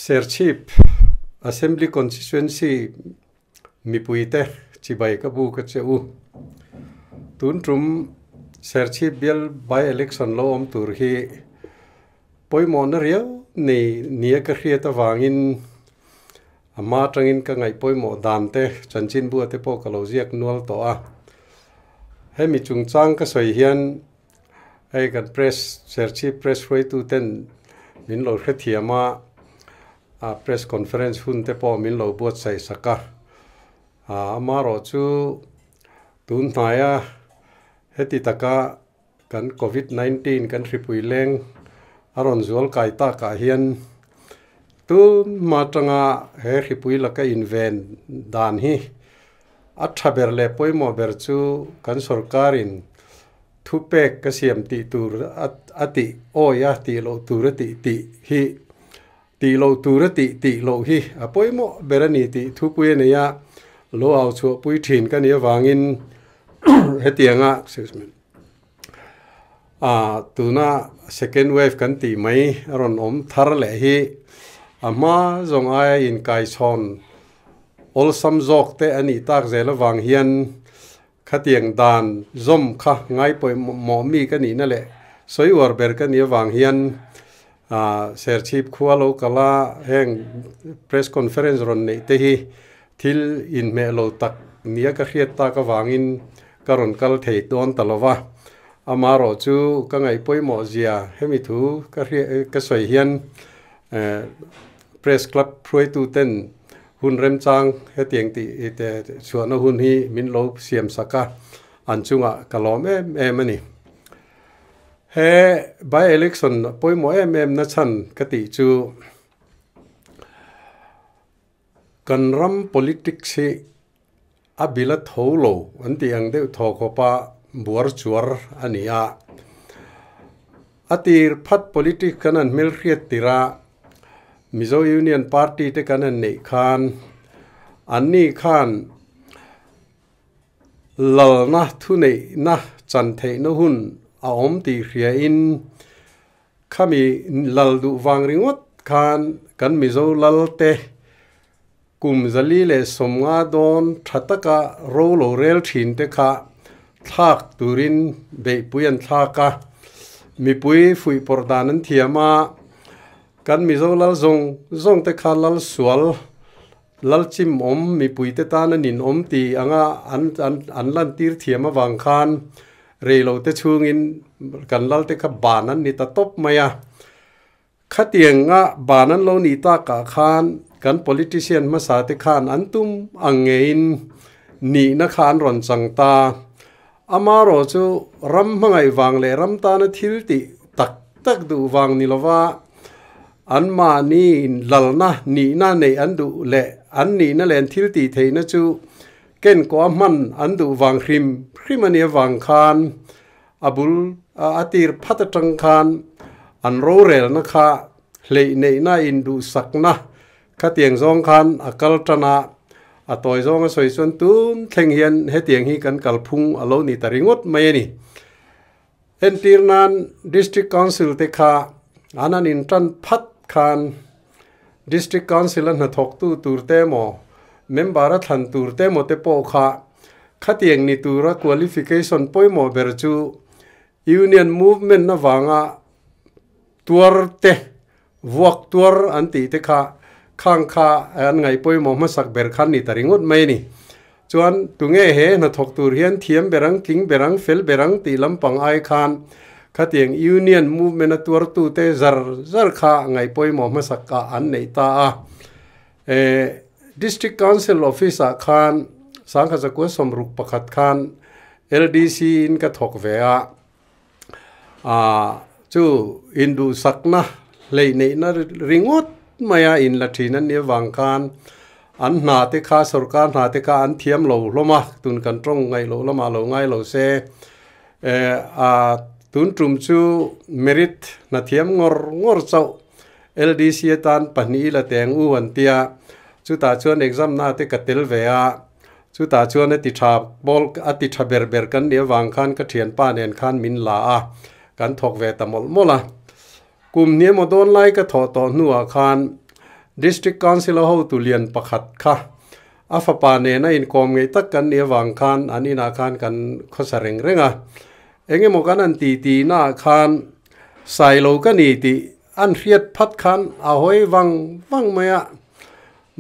Serchhip Assembly Constituency mipuite chibai ka bu ka che u. Tun tum Serchhip bial by election lo awm tur hi pawimawhna riau nei nia ka hriat avangin a hma atangin ka ngaih pawimawh dan te chanchinbu te pawh ka lo ziak nual tawh a. Hemi chungchang ka sawi hian hei kan press Serchhip press hruaitu ten min lo hrethiam a, a press conference hun te pawh min lo buatsaih sak a. Amaherawh chu tun hnaia heti taka kan Covid-19 kan hripui leng a rawn zual kai takah hian tun hma atanga he hripui laka inven dan hi a tha ber leh pawimawh ber chu kan sorkarin thupek ka siam tih tur a tih awi a tih loh tur a tih tih hi tih loh tur a tih tih loh hi a pawimawh ber a ni tih thupui a nei a, lo au chhuahpui thin ka nih avangin hetianga excuse me ah tuna second wave kan tih mai a rawn awm thar leh hi a hma zawng aia inkaichhawn awlsam zawk te a nih tak zel avang hian Khatiang dan zawm kha ngaipawimawh mi ka nihna leh sawi uar ber ka nih avang hian Serchhip khua lo kal a, heng press conference rawn neih te hi thil inhmeh lo tak nia ka hriat tak avangin ka rawn kal thei dawn ta lo va. Amaherawh chu ka ngaihpawimawh zia hemi thu ka ka sawi hian Press Club hruaituten Hun remchang hetiang tih te chhuahna hun hi min lo siam sak a, an chungah ka lawm em em a ni. He by election pawimawh em em na chhan ka tih chu kan ram politics hi a bil a tho lo an tih ang deuh thaw khawpa buar chuar a ni a. A tir phat politics kan han hmelhriat tirh a, Mizo Union Party te kan han neih khan anni khan lalna thuneihna chan theihna hun a awm tih hriain khami lal duh vang ringawt khan kan Mizo lal te Kum 450 dawn tha taka ro lo rel thin te kha thlak turin beihpui an thlak a, mipui fuihpawrh dan an thiam a, kan Mizo lal zawng zawng te kha lal sual, lal chim awm, mipui te tan a nin awm ti anga an an lantir thiam avang khan reilo te chhungin kan lal te kha ban an ni ta tawp mai a. Khatianga ban an lo nih takah khan kan politician hmasa te khan an tum ang ngeiin nihna kha an rawn chang ta. Amaherawh chu ram hmangaih vang leh ram tana thil tih tak tak duh vang ni lova anmahni lalna nihna neih an duh leh an nihna leh an thil tih theihna chu kenkawh a hman an duh vang hrim hrim a nih avang khan A bul a tir phat atang khan an rorelna kha hleih neihna induhsakna khatiang zawng khan a kal tan a, a tawi zawng a sawi chuan tun thleng hian hetiang hi kan kalphung a lo ni ta ringawt mai a ni. Entir nan District Council te kha an han intan phat khan District Council a hnathawktu tur te emaw member a thlan tur te emaw te pawh kha Khatiang ni tura qualification pawimawh ber chu Union movement avanga tuar te, vuak tuar an tih te kha khang kha an ngaih pawimawh hmasak ber khan ni ta ringawt mai a ni. Chuan tunge he hnathawk tur hian thiam ber ang, tling ber ang, fel ber ang tih lampang ai khan khatiang Union movement a tuartute zar zar kha ngaih pawimawh hmasak ah an neih ta a. District Council Office ah khan 1961 khan LDC in ka thawk ve a, chu induhsakna hleih neihna ringawt maia in la thin an nih avang khan an hna te kha sorkar hna te kha an thiam lo hlawm a, tun kan tawng ngaih loh lamah lo ngai lo se tun tum chu merit hna thiam ngawr ngawr chauh LDC atan pahnih i la teng u an tia, chutah chuan exam na te ka tel ve a, chutah chuan a ti tha pawl a ti tha ber ber kan nih avang khan ka thianpa nen khan min la a, kan thawk ve ta mawlh mawlh a. Kum hnih emaw dawn lai ka thawh tawh hnuah khan District Council a hotu lian pakhat kha a fapa nena inkawm ngei tak kan nih avang khan an inah khan kan khawsa reng reng a. Engemaw kan han ti ti naah khan Sailo ka ni tih an hriat phat khan a hawi vang vang mai a.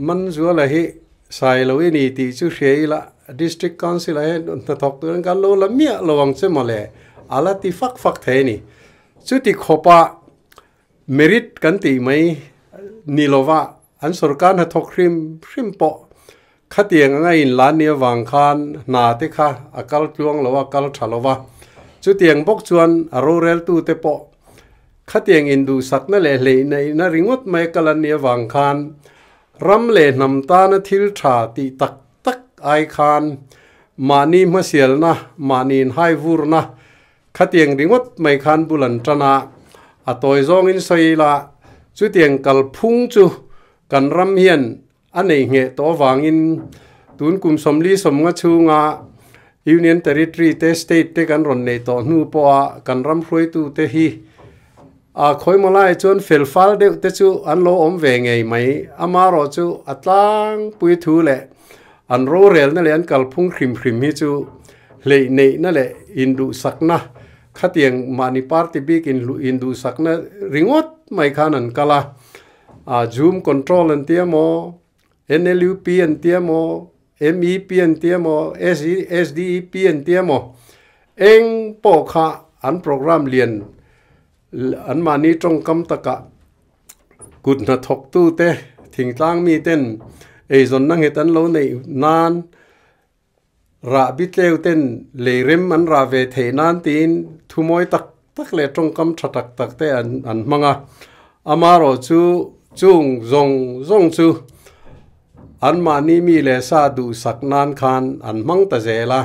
Manzuala hi Sailo i ni tih chu hria ila District Council ah hian hnathawk turin kan lo la miah lo ang che mawle a la ti fak fak thei a ni. Chuti khawpa merit kan tih mai ni lova an sorkar hnathawk hrim hrim pawh khatiang anga inlan ni avang khan hna te kha a kal tluang lo a, kal tha lo va. Chutiang bawk chuan a roreltute pawh Khatiang induhsakna leh hleihneihna ringawt mai kal an nih avang khan ram leh hnam tana thil tha tih tak tak ai khan mahni hmasialna, mahni inhaivurna khatiang ringawt mai khan bul an tan a, a tawi zawngin sawi ila chutiang kalphung chu kan ram hian A nei ngheh tawh avangin tun kum 49 chhunga Union Territory te State te kan rawn neih tawh hnu pawha kan ram hruaitute hi a khawimaw lai chuan fel fal deuh te chu an lo awm ve ngei mai. Amaherawh chu a tlangpui thu leh an rorelna leh an kalphung hrim hrim hi chu hleih neihna leh induhsakna khatiang mahni party bik induhsakna ringawt mai khan an kal a. A Zoom control an tia maw, NLUP an tia maw, MEP an tia maw, SDEP an tia maw, eng pawh kha an program lian anmahni tawngkam takah kut hnathawktute thingtlang miten eizawnna nghet an lo neih nan Rah bitleu ten lei rem an rah ve theih nan tiin thumawi tak tak leh tawngkam tha tak tak te an an hmang a. Amaherawh chu chung zawng zawng chu anmahni mi leh sa duhsak nan khan an hmang ta zel a.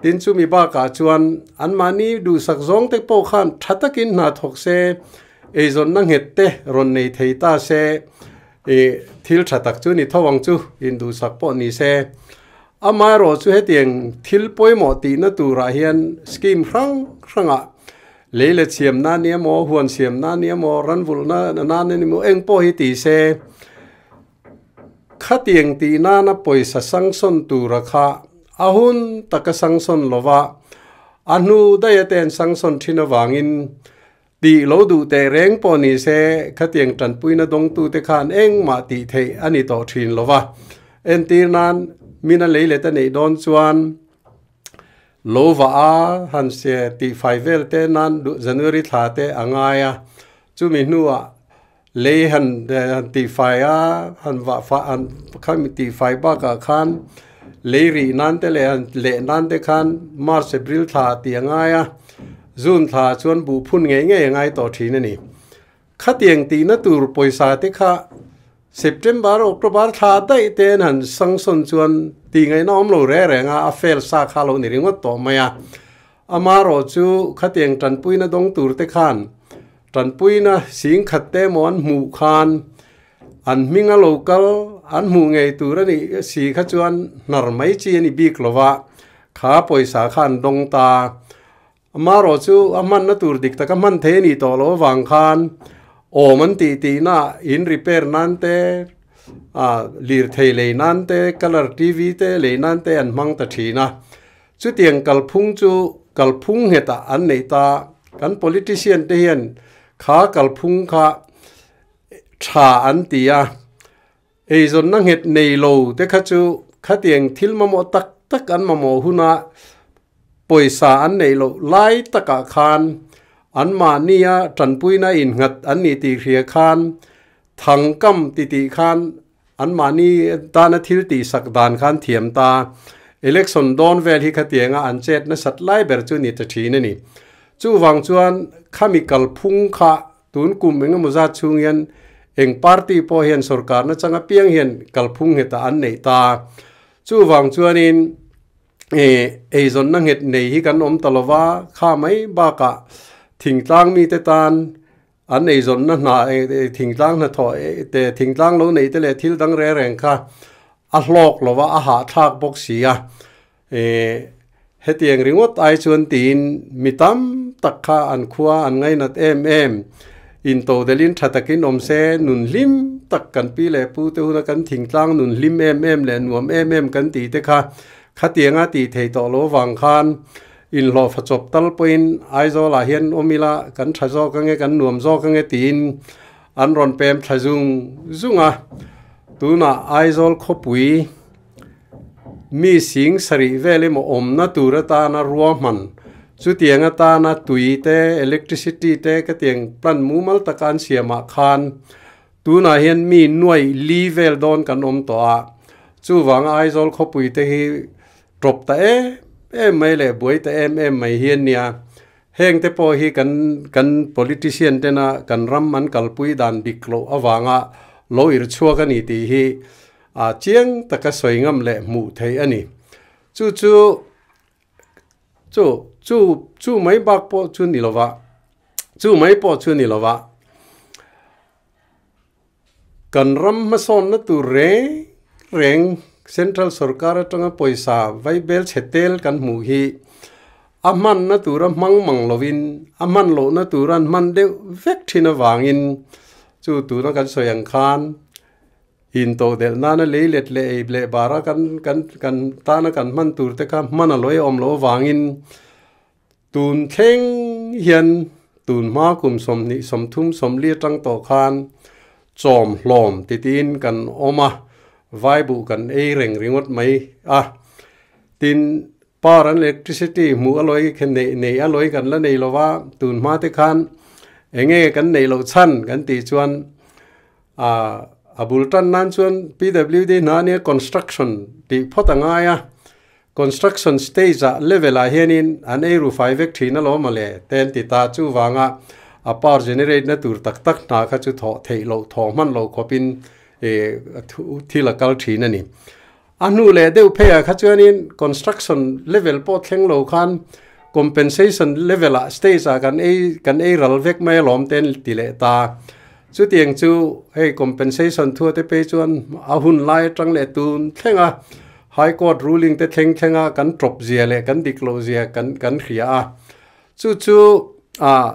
Tin chumi bakah chuan anmahni duhsak zawng te pawh khan tha takin hna thawk se, eizawnna nghet te rawn nei thei ta se, Ih, thil tha tak chu ni tho ang chu, induhsak pawh ni se. Amaherawh chu hetiang thil pawimawh tihna turah hian scheme hrang hrangah lei leh siamna a ni emaw, huan siamna a ni emaw, ranvulhna nan a ni emaw, eng pawh hi ti se. Khatiang tih nana pawisa sanction tura kha a hun taka sanction lova a hnu daih ate'n sanction thin avangin Tih lo duh teh reng pawh ni se, khatiang tanpuina dawngtute khan engmah tih theih a ni tawh thin lo va. Entir nan, mina lei let a neih dawn chuan lo vah a, han se tih fai vel te nan January thla te a ngai a, chumi hnuah lei han tih fai a, han vah fai han khami tih fai bakah khan lei rih nan te leh han leh nan te khan March April thla tih a ngai a, June thla chuan buh phun ngei ngei a ngai tawh thin a ni. Khatiang tihna tur pawisa te kha September October thla daih te an han sanction chuan tih ngaihna awm lo reng reng a, a fail sa kha a lo ni ringawt tawh mai a. Amaherawh chu khatiang tanpuina dawng tur te khan Tanpuina singkhat te emaw an hmuh khan an hminga lo kal an hmuh ngei tur a nih si kha chuan hnar mai chi a ni bik lo va, kha pawisa kha an dawng ta. Amaherawh chu a hmanna tur dik taka hman thei a nih tawh loh avang khan awm an tih tihna in repair nan te, lirthei lei nan te, colour TV te lei nan te an hmang ta thin a. Chutiang kalphung chu kalphung nghetah an neih ta. Kan politician te hian kha kalphung kha tha an ti a, eizawnna nghet nei lo te kha chu khatiang thil mamawh tak tak an mamawh huna pawisa an neih loh lai takah khan anmahnia tanpuina innghat an nih tih hria khan thangkam titih khan Anmahni tana thil tihsak dan khan thiam ta. Election dawn vel hi khatianga an chet nasat lai ber chu ni ta thin a ni. Chuvang chuan khami kalphung kha tun kum engemaw zat chhung hian eng party pawh hian sorkarna changa piang hian kalphung nghetah an neih ta. Chuvang chuanin eizawnna nghet nei hi kan awm ta lova, kha mai bakah thingtlang mite tan An eizawnna hna thingtlang hnathawh te, thingtlang lo neih te leh thil dang reng reng kha a hlawk lo va, a hahthlak bawk si a. Hetiang ringawt ai chuan tiin mi tam tak kha an khua an ngainat em em. Intodelhin tha takin awm se, nun hlim tak kan pi leh pu te huna kan thingtlang nun hlim em em leh nuam em em kan tih te kha khatianga tih theih tawh lo vang khan inhlawhfa chawp tal pawhin Aizawl ah hian awm ila kan tha zawk ange kan nuam zawk ange tiin an rawn pem thla zung zung a. Tunah Aizawl khawpui Mi sing sarih vel emaw awmna tur atana ruahman, chutiang atana tui te, electricity te ka tiang plan mumal taka an siamah khan tunah hian mi nuaih li vel dawn kan awm tawh a, chuvanga Aizawl khawpui te hi tawp ta em em mai leh buai ta em em mai hi a nia. Heng te pawh hi kan kan politician tena kan ram an kalpui dan dik loh avanga lo irchhuak a ni tih hi A chiang taka sawi ngam leh hmuh theih a ni. Chu chu chu chu chu mai bak pawh chu ni lova, chu mai pawh chu ni lova, kan ram hmasawnna tur reng reng Central sorkar atanga pawisa vaibel chhe tel kan hmuh hi a hmanna tura hmang mang lovin a hman lohna tura an hman deuh vek thin avangin chu tuna kan sawi ang khan Intodelh nana lei let leh ei leh bara kan kan kan tana kan hman tur te kha hman a lawi awm loh avangin tun thleng hian tun hma kum 20 30 40 atang tawh khan chawm hlawm ti tiin kan awm a, vaibuh kan ei reng ringawt mai a. Tin, power an electricity hmuh a lawi neih nei a lawi kan la nei lo va, tun hma te khan eng nge kan neih loh chhan kan tih chuan A bul tan nan chuan PWD hna ania construction tih phawt a ngai a, construction stage ah level ah hianin an ei ru fai vek thin alawm a le te an ti ta, chuvanga a power generate na tur tak tak hna kha chu thawh theih loh thawh hman loh khawpin thil a kal thin a ni. A hnu leh deuh pheiah kha chuanin construction level pawh thleng lo khan compensation level ah stage ah kan ei kan ei ral vek mai alawm te an ti leh ta. Chutiang chu hei compensation thua te phei chuan a hun lai atang leh tun thleng a High Court ruling te thleng thleng a kan tawp zia leh kan dik loh zia kan kan hria a. Chu chu ah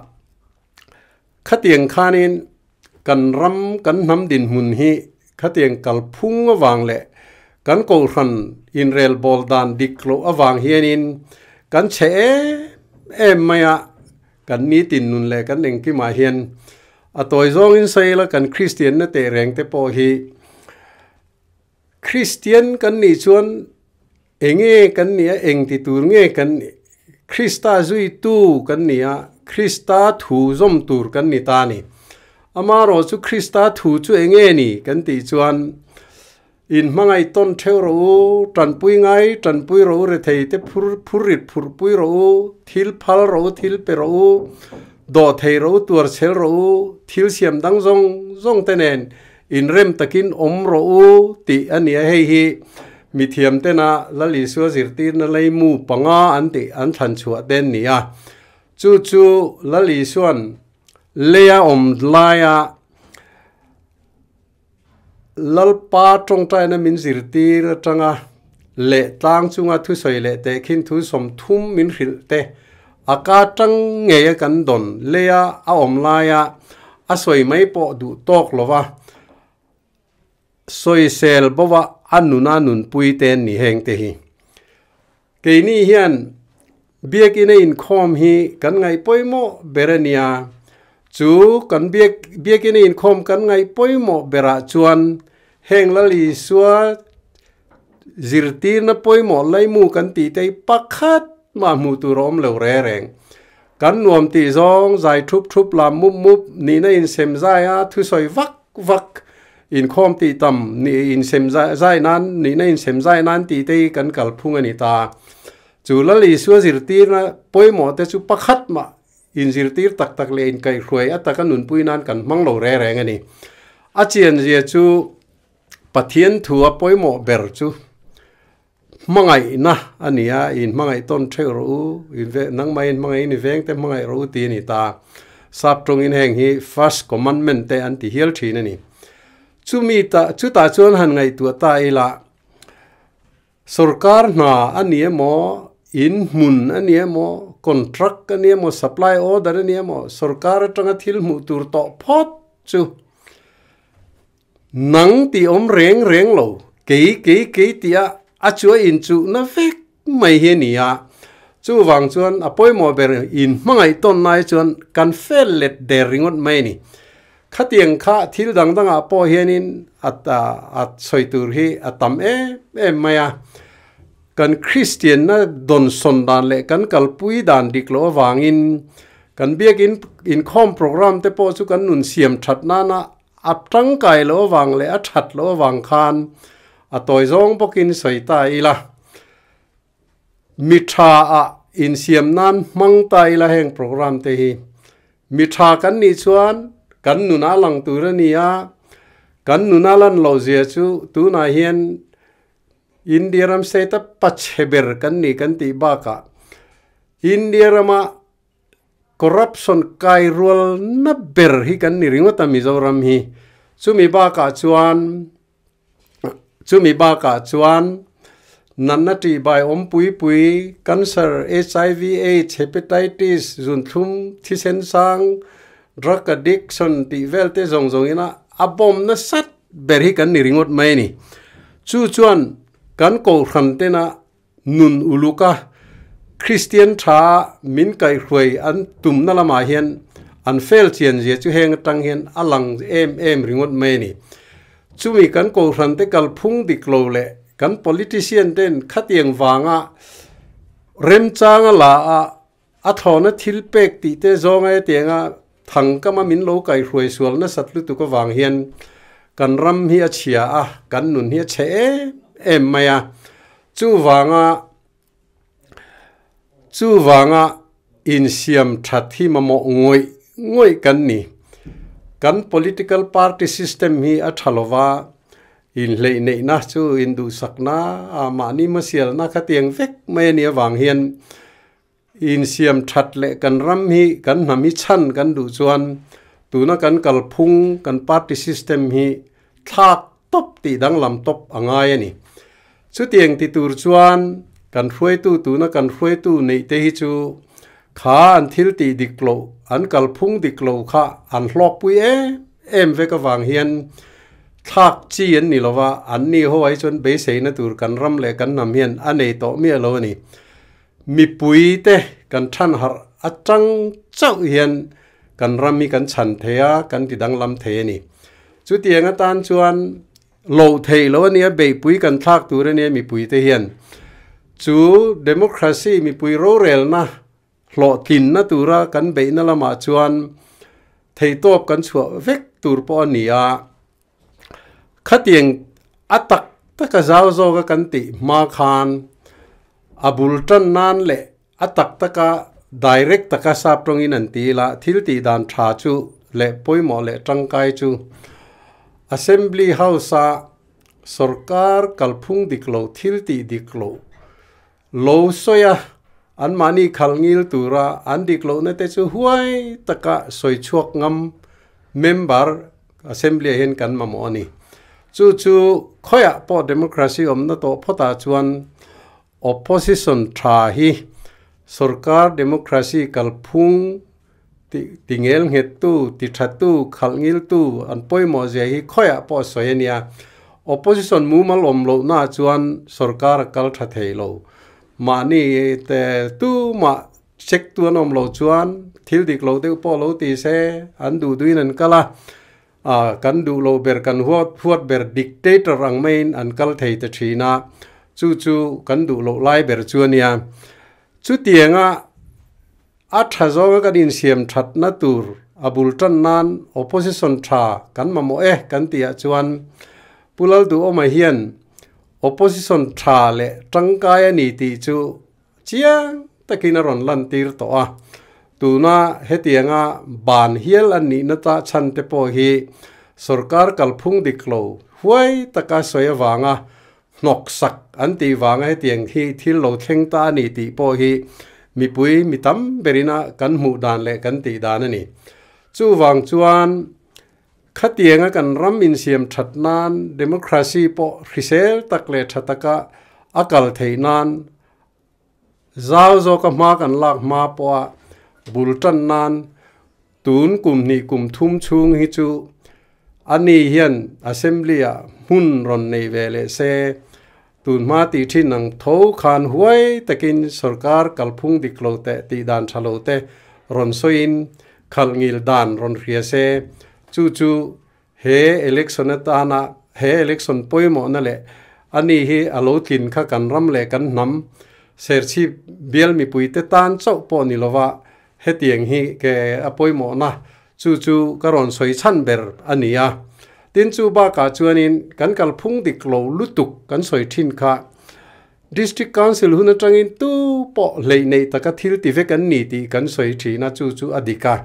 Khatiang khanin kan ram kan hnam dinhmun hi khatiang kalphung avang leh kan kohhran inrelbawl dan dik loh avang hianin kan chhe em em mai a, kan nitin nun leh kan engkimah hian a tawi zawngin sawi ila kan Kristianna teh reng te pawh hi Kristian kan nih chuan Enge kan nih a, eng ti tur nge kan nih? Krista zuitu kan ni a, Krista thu zawm tur kan ni ta a ni. Amaherawh chu Krista thu chu enge ni kan tih chuan, In hmangaih tawn theuh rawh u, tanpui ngai tanpui rawh u, rethei te phur phurrit phurhpui rawh u, thil phal rawh u, thil pe rawh u, dawh thei rawh u, tuar chhel rawh u, thil siam dang zawng zawng te nen Inrem takin awm rawh u tih a ni a, hei hi mithiam tena Lal Isua zirtirna leimu panga an tih an thlan chhuah te an ni a. Chu chu Lal Isua'n leia awm laia Lalpa tawngtaina min zirtir atanga leh tlang chunga thusawi leh tehkhin thu 30 min hrilh te a ka tang ngei a kan dawn leia a awm laia a sawi mai pawh duh tawk lova sawisel bova a nuna nunpui te an ni heng te hi. Keini hian biakina inkhawm hi kan ngaih pawimawh ber a nia, chu kan biak biakina inkhawm kan ngaih pawimawh berah chuan heng Lal Isua Zirtirna pawimawh laimu kan tih te hi pakhat mah hmuh tur a awm lo re reng. Kan nuam tih zawng zai thup thup lam mup mup nihna insem zai a thusawi vak vak inkhawm tih tam nih insem zai nan nihna insem zai nan tih te hi kan kalphung a ni ta. Chu Lal Isua zirtirna pawimawh te chu pakhat mah inzirtir tak tak leh inkaihhruai a taka nunpui nan kan hmang lo re reng a ni. A chianzia chu Pathian thu a pawimawh ber chu hmangaihna a ni a, in hmangaih tawn theuh rawh u, in ve nangmah in hmangaih in i veng te hmangaih rawh u ti a ni ta. Sap tawngin heng hi first commandment te an ti hial thin a ni. Chumi ta chutah chuan han ngaihtuah ta ila Sorkar hna a ni emaw, in hmun a ni emaw, contract a ni emaw, supply order a ni emaw, sorkar atanga thil hmuh tur tawh phawt chu. Nang tih awm reng reng lo, kei kei kei tia a chu a inchuhna vek mai hi a ni a. Chuvang chuan a pawimawh ber in hmangaih tawn lai chuan kan fel let der ringawt mai a ni. Khatiang kha thil dang dangah pawh hianin a a sawi tur hi a tam em em mai a. Kan Kristianna dawnsawn dan leh kan kalpui dan dik loh avangin kan biakin inkhawm program te pawh chu kan nun siam that nana a tangkai loh avang leh a that loh avang khan a tawi zawng bawkin sawi ta ila. Mi tha ah insiam nan hmang ta ila heng program te hi mi tha kan nih chuan kan nunah lang tur a ni a, kan nuna lan loh zia chu tunah hian India ram state a pachhe ber kan ni kan tih bakah India rama corruption kai rual na ber hi kan ni ringawt a Mizoram hi. Chumi bakah chuan Chumi bakah chuan natna ṭihbai awm pui pui, cancer, HIV, aids, hepatitis, zunthlum, thisen sang, drug addiction tih vel te zawng zawng ina a bawm nasat ber hi kan ni ringawt mai a ni. Chu chuan kan kohhran tena nun uluk a, Kristian tha min kaihhruai an tumna lamah hian an fel chian zia chu heng atang hian a lang em em ringawt mai a ni. Chumi kan kohhran te kalphung dik lo leh kan politician ten khatiang vanga remchanga la a a thlawna thil pek tih te zawnga hetianga thangkama min lo kaihhruai sual nasat lutuk avang hian kan ram hi a chhia a, kan nun hi a chhe em em mai a. Chuvanga chuvanga insiam that hi mamawh ngawih ngawih kan ni. Kan political party system hi a tha lova, inhleih neihna chu induhsakna, mahni hmasialna khatiang vek mai a nih avang hian Insiam that leh kan ram hi kan hnam hi chhan kan duh chuan tuna kan kalphung kan party system hi thlak tawp tih danglam tawp a ngai a ni. Chutiang ti tur chuan kan hruaitu tuna kan hruaitu neih te hi chu kha an thil tih dik loh an kalphung dik lo kha an hlawkpui em em vek avang hian thlak chi an ni lova an ni ho ai chuan beiseina tur kan ram leh kan hnam hian a nei tawh miah lo a ni. Mipui te kan than harh atang chauh hian kan ram hi kan chhan thei a, kan ti danglam thei a ni. Chutiang atan chuan loh theih loh a nia, beihpui kan thlak tur a nia mipui te hian. Chu democracy mipui rorelna hlawhtlinna tura kan beihna lamah chuan theihtawp kan chhuah vek tur pawh a ni a. Khatiang a tak taka zau zawka kan tih hma khan a bul tan nan leh a tak taka direct taka sap tawngin an ti ila thil tih dan tha chu leh pawimawh leh tangkai chu Assembly House-a sorkar kalphung dik lo thil tih dik loh lo sawi a anmahni khalh ngil tura an dik lohna te chu huai taka sawi chhuak ngam member Assembly ah hian kan mamawh a ni. Chu chu khawiah pawh democracy awmna tawh phawtah chuan opposition tha hi sorkar democracy kalphung ti ti ngel nghettu, ti thatu, khalh ngiltu an pawimawh zia hi khawiah pawh sawi a nia. Opposition mumal awm lohnaah chuan sorkar a kal tha thei lo. Mahni te tumah Check tu an awm loh chuan thil dik lo deuh pawh lo ti se, an duh duhin an kal a, ah kan duh loh ber kan huat huat ber dictator ang maiin an kal thei ta thin a, chu chu kan duh loh lai ber chu a nia. Chutianga a tha zawnga kan insiam thatna tur a bul tan nan opposition tha kan mamawh e kan tihah chuan Pu Lalduhawma hian opposition tha leh tangkai a ni tih chu Chiang takin a rawn lantir tawh a, tuna hetianga ban hial an nihna ta chhan te pawh hi sorkar kalphung dik lo huai taka sawi avanga hnawksak an tih vanga hetiang hi thil lo thleng ta a ni tih pawh hi mipui mi tam berina kan hmuh dan leh kan tih dan a ni. Chuvang chuan khatianga kan ram insiam that nan democracy pawh hrisel tak leh tha taka a kal theih nan Zau zawka hma kan lak hma pawha bul tan nan tun kum hnih kum thum chhung hi chu Ani hian Assembly ah hmun rawn nei ve leh se, tun hma tih thin ang tho khan huai takin sorkar kalphung dik lo teh tih dan tha lo te rawn sawiin khalh ngil dan rawn hria se, chu chu he election atana he election pawimawhna leh ani hi a lo tlin kha kan ram leh kan hnam Serchhip bial mipuite tan chauh pawh ni lova hetiang hi ke a pawimawhna chu chu ka rawn sawi chhan ber a ni a. Tin chu bakah chuanin kan kalphung dik lo lutuk kan sawi thin kha District Council hun atangin tu pawh hleih neih taka thil ti vek an ni tih kan sawi thin a, chu chu a dik a.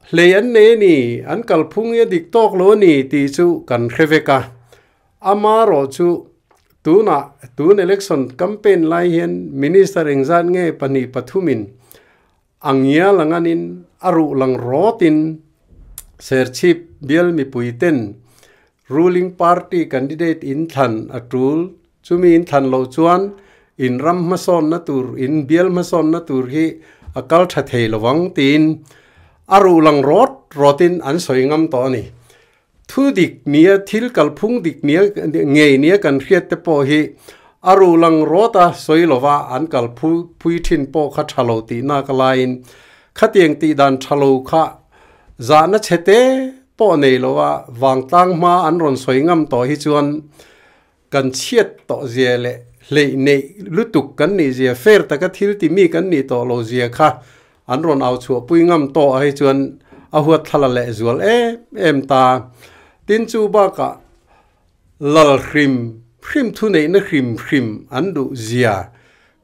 Hlei an nei a ni, an kalphung hi a dik tawk lo a ni tih chu kan hre vek a. Amarawh chu tunah tun election campaign lai hian Minister engzat nge pahnih pathumin a ngial anganin a ruh lang rawtin Serchhip bial mipuiten ruling party candidate in thlan a tul, chumi in thlan loh chuan in ram hmasawnna tur, in bial hmasawnna tur hi a kal tha thei lovang tiin a ruh lang rawt rawtin an sawi ngam tawh a ni. Thu dik nia, thil kalphung dik nia ngei nia kan hriat te pawh hi a ruh lang rawt a sawi lova an kal phui thin pawh kha tha lo tih nak laiin khatiang tih dan tha lo kha zahna chhe te pawh nei lova vangtlang hma an rawn sawi ngam tawh hi chuan kan chhiat tawh zia leh hleih neih lutuk kan nih zia, fair taka thil ti mi kan nih tawh lo zia kha an rawn au chhuah pui ngam tawh ah hi chuan a huat thla la leh zual em em ta. Tin chu bakah lal hrim hrim thuneihna hrim hrim an duh zia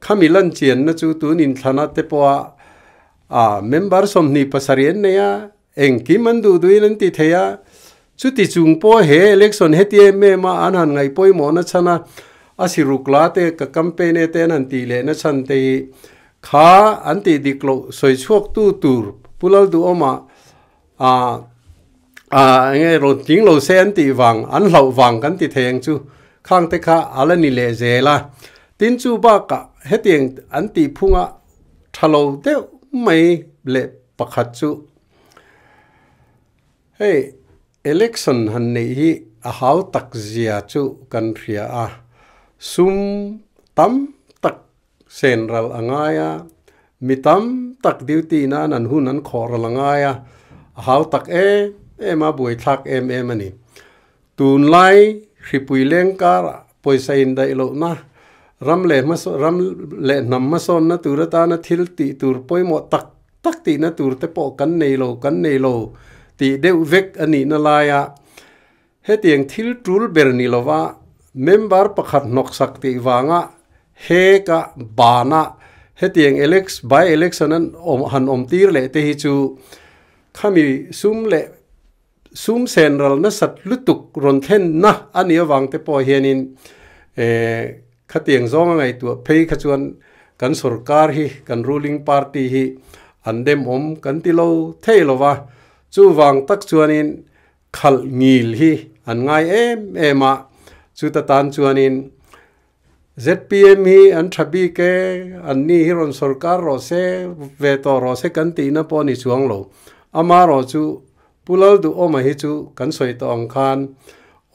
khami lan chianna chu tun inthlana te pawha a member 27 an nei a, Engkim an duh duhin an ti thei a, chuti chung pawh he election heti em em a an han ngaih pawimawhna chhan a, a siruk la te ka campaign e te an han tih lehna chhan te hi kha an tih dik loh sawi chhuak tu tur Pu Lalduhawma a a enge rawn tling lo se an tih vang an hlauh vang kan ti thei ang chu khang te kha a la ni leh zel a. Tin chu bakah hetiang an tih phunga tha lo deuh mai leh Pakhat chu hei election han neih hi a hau tak zia chu kan hria a, sum tam tak sen ral a ngai a, mi tam tak duty nan an hun an khawh ral a ngai a, a hau tak em em a, buaithlak em em a ni. Tunlai hripui leng karah pawisa indaih lohna, ram leh ram leh hnam hmasawnna tur atana thil tih tur pawimawh tak tak tihna tur te pawh kan nei lo, kan nei lo tih deuh vek a nihna laia hetiang thil tul ber ni lova member pakhat hnawksak tih vanga heka bana hetiang by election an han awm tir leh te hi chu khami sum leh Sum sen ral nasat lutuk rawn thlenna a nih avang te pawh hianin khatiang zawnga ngaihtuah phei kha chuan kan sorkar hi, kan ruling party hi an demawm kan ti lo thei lo va. Chuvang tak chuanin khalh ngil hi an ngai em em a, chuta tan chuanin zpm hi an tha bik e, an ni hi rawn sorkar rawh se, ve tawh rawh se kan tihna pawh a ni chuang lo. Amarawh chu Pu Lalduhawma hi chu kan sawi tawh ang khan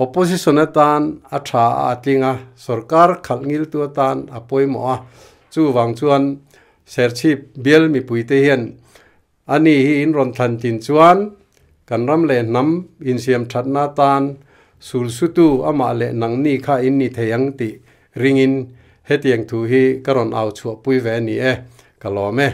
opposition atan a tha a a tling a, sorkar khalh ngiltu atan a pawimawh a, chuvang chuan Serchhip bial mipuite hian a ni hi in rawn thlan tlin chuan kan ram leh hnam insiam thatna atan sulsutu amah leh nangni kha in ni thei ang tih ringin hetiang thu hi ka rawn au chhuahpui ve a ni e, ka lawm e.